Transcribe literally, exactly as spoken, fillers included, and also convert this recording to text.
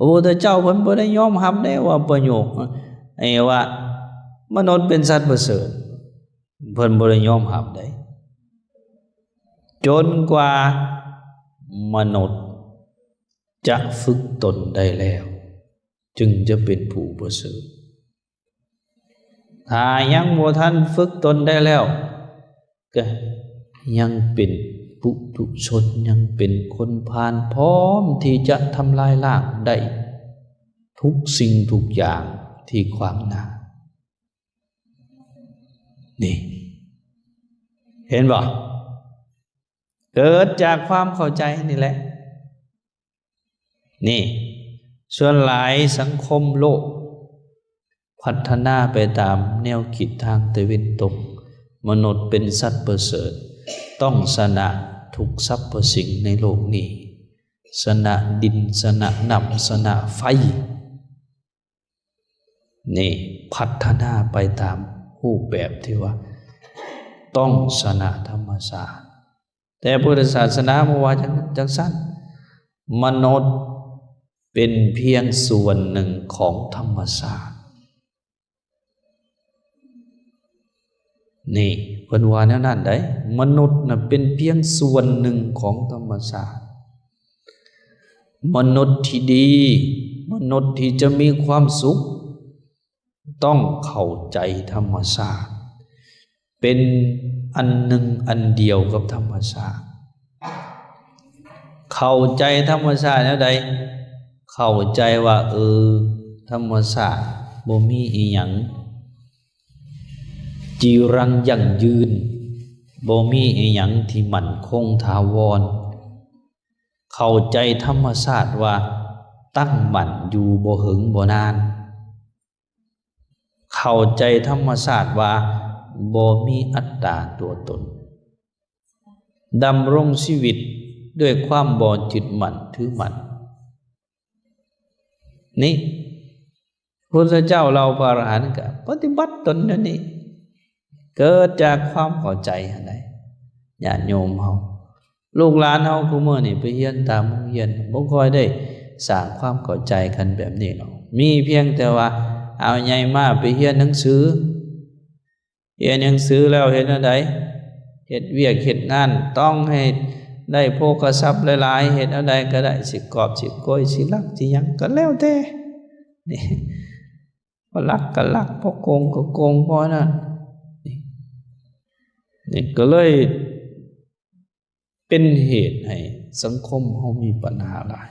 พระพุทธเจ้าเพิ่นบ่ได้ยอมรับเด้ว่าประโยค ไอ้ว่า มนุษย์เป็นสัตว์ประเสริฐ เพิ่นบ่ได้ยอมรับเด้ จนกว่ามนุษย์จะฝึกตนได้แล้ว จึงจะเป็นผู้ประเสริฐ ถ้ายังบ่ทันฝึกตนได้แล้ว ก็ยังเป็นปุถุชน ยังเป็นคนพาล พร้อมที่จะทำลายล้างได้ทุกสิ่งทุกอย่างที่ขวางหน้า นี่ เห็นบ่ เกิดจากความเข้าใจนี่แหละ นี่ ส่วนหลายสังคมโลก พัฒนาไปตามแนวคิดทางตะเวันตก มนุษย์เป็นสัตว์ประเสริฐ ต้องชนะทุกสรรพสิ่งในโลกนี้ ชนะดิน ชนะน้ำ ชนะไฟ นี่ พัฒนาไปตามรูปแบบที่ว่า ต้องชนะธรรมชาติ แต่พุทธศาสนาบ่ว่าจัง จังซั่น มนุษย์เป็นเพียงส่วนหนึ่งของธรรมชาติ นี่ เพิ่นว่าแนวนั้นได้ มนุษย์น่ะเป็นเพียงส่วนหนึ่งของธรรมชาติ มนุษย์ที่ดี มนุษย์ที่จะมีความสุข ต้องเข้าใจธรรมชาติ เป็นอันหนึ่งอันเดียวกับธรรมชาติ เข้าใจธรรมชาติแนวใด เข้าใจว่า เออ ธรรมชาติบ่มีอิหยังจีรังยั่งยืน บ่มีอิหยังที่มั่นคงถาวร เข้าใจธรรมชาติว่าตั้งมั่นอยู่บ่เหิงบ่นาน เข้าใจธรรมชาติว่าบ่มีอัตตาตัวตน ดำรงชีวิตด้วยความบ่ยึดมั่นถือมั่น นี่ พุทธเจ้าเหล่าพระอรหันต์ก็ปฏิบัติตนแนวนี้ เกิดจากความเข้าใจหั่นใด ญาติโยมเฮา ลูกหลานเฮาคุมื้อนี้ไปเรียนตามโรงเรียน บ่ค่อยได้สร้างความเข้าใจกันแบบนี้หรอก มีเพียงแต่ว่า เอาใหญ่มาไปเรียนหนังสือ เรียนหนังสือแล้วเฮ็ดแนวใด เฮ็ดเวียกเฮ็ดงาน ต้องให้ได้โภคทรัพย์หลายๆ เฮ็ดแนวใดก็ได้ สิกอบสิโกย สิลักสิหยังก็แล้วแต่ นี่ บ่ลักก็ลัก บ่โกงก็โกง เพราะนั้น นี่ นี่ก็เลยเป็นเหตุให้สังคมเฮามีปัญหาหลาย